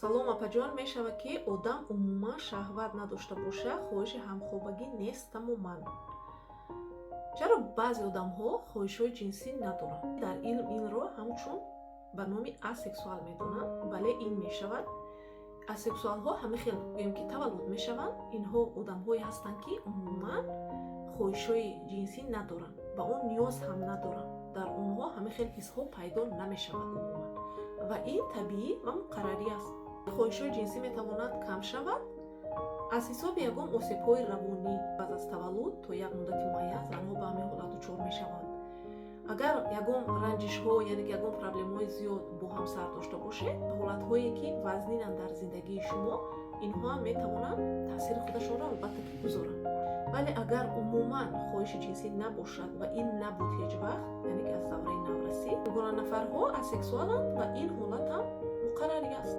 Салом, апаҷон. Мешавад, ки одам умуман шаҳват надошта боша, хоҳиши ҳамхобагӣ нест тамоман? Чаро баъзе одамҳо хоҳишҳои ҷинсӣ надоранд? Дар илм инро ҳамчун ба номи асексуал медонанд. Бале, ин мешавад. Асексуалҳо ҳама хел гӯем, ки таваллуд мешаванд. Инҳо одамҳое ҳастанд, ки умуман хоҳишҳои ҷинсӣ надоранд, ба он ниёз ҳам надоранд. Дар онҳо ҳама хел ҳисҳо пайдо намешавад умуман, ва ин табиӣ ва муқаррарӣ аст. Хоҳишҳои ҷинсӣ метавонад кам шавад аз ҳисоби ягон осебҳои равонӣ. Баъд аз таваллуд то як муддати муайян занҳо ба ҳамин ҳолат дучор мешаванд. Агар ягон ранҷишҳо, яъне ки ягон проблемаҳои зиёд бо ҳамсар дошта бошед, ҳолатҳое, ки вазнинанд дар зиндагии шумо, инҳо ҳам метавонанд таъсири худашонро, албатта, ки гузоранд. Вале агар умуман хоҳиши ҷинсӣ набошад ва ин набуд ҳеҷ вақт, яъне ки аз давраи наврасӣ, гуна нафарҳо асексуаланд ва ин ҳолат ҳам муқаррарӣ аст.